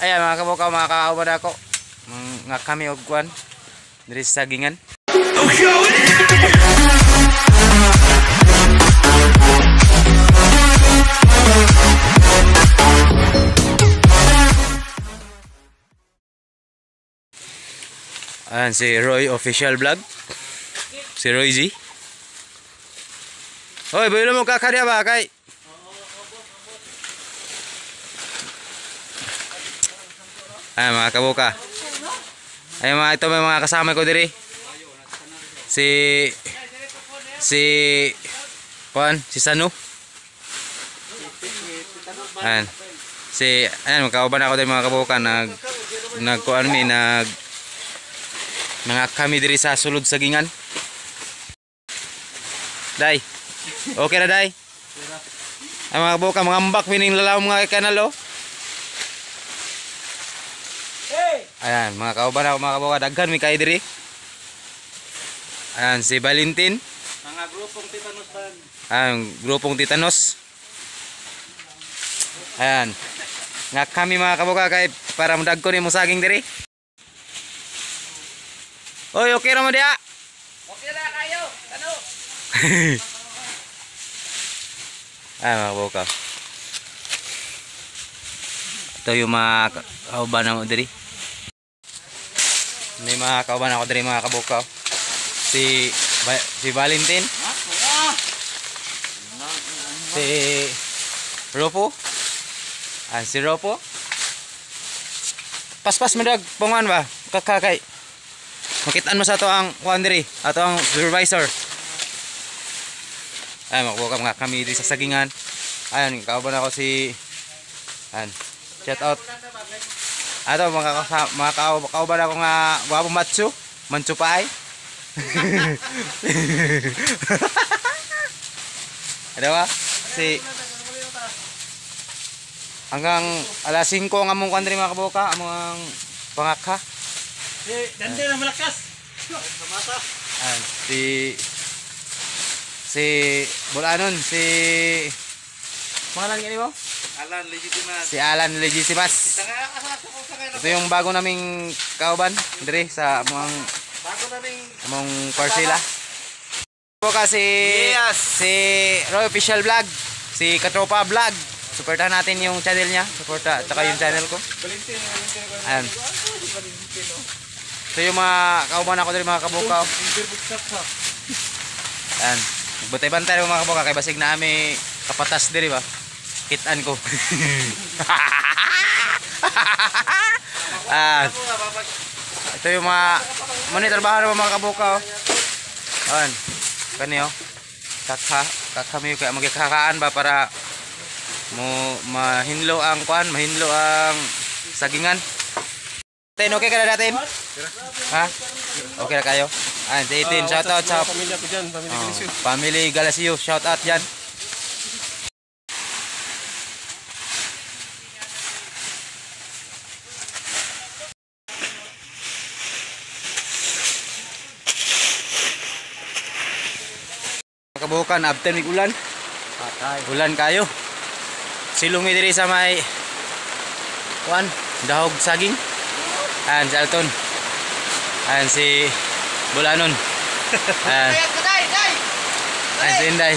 Ayan mga kabukaw, mga kauban ako. Nga kami og kuan diri sa sagingan. Ayan si Roy Official Vlog. Si Roy Z. Hoy, baylo mo kakarya ba kay? Ayan mga kabuka. Ayan mga ito may mga kasama ko diri. Si si Juan, si Sanu. Ayan. Si ayan magkauban ako diri mga kabuka, nag nagkuan mi nag mga kami diri sa sulod sagingan. Day. Okay ra day. Ay mga kabuka, mga ambak mining lalaw mga kanal oh. Ayan, mga kauban ako mga kabuka, daghan mi kay diri. Ayan si Valentin. Mga grupong Titanos ban. Ayan, grupong Titanos. Ayan. Nga kami mga kabuka kay para modagko nimo saging diri. Oy, okay ra mo diha? Okay ra kayo. Ano? Ayan mga kabuka. Ito yung mga kauban ako diri. May mga kauban ako diri mga kabukaw. Si si Valentin. Si Ropo. Ah, si Ropo. Paspas mo dag pungan ba? Kakakay. Makitaan mo sa ato ang kuan diri, ato ang supervisor. Ay makuha mga kami diri sa sagingan. Ayun, kauban ako si ayan. Shout out. Ato mga mga kauban ako nga gwapo matsu, manchu paay. Ano ba? Si hanggang alas 5 ang among kuan diri mga kabuka, among pangakha. Si Dande na malakas. Kamata. Ayan, si si Bulanon, si pangalan niya mo? Alan Legitimas. Si Alan Legitimas. Ito yung bago naming kauban diri sa among bago naming among parsela. Po kasi yes. Si Roy Official Vlog, si Katropa Vlog. Suportahan natin yung channel niya, suporta at saka yung channel ko. Valentin, Valentin. Ayan. Ito yung mga kauban ako diri mga kabukaw. Ayan. Bantay-bantay mga kabukaw kay basig na ami kapatas diri ba. Kitaan ko. Ah. Ito yung mga mani trabaho na mga kabukaw. Ayan. Kani oh. Kakha, kakha mi kaya magkakakaan ba para mo mahinlo ang kuan, mahinlo ang sagingan. Ten, okay ka na natin? Ha? Okay na kayo? Ayan, si 18, shout out sa pamilya ko dyan, pamilya Galacio. Family Galacio, shout out dyan. Kabukan, after mig ulan. Patay. Ulan kayo. Silungi diri sa may kuan, dahog saging. Ayan si Alton. Ayan si Bulanon. Ayan. Ayan si Inday.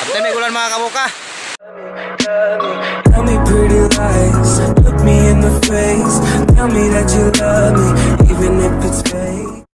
After may ulan mga kabuka. Tell me pretty lies, look me in the face. Tell me that you love me, even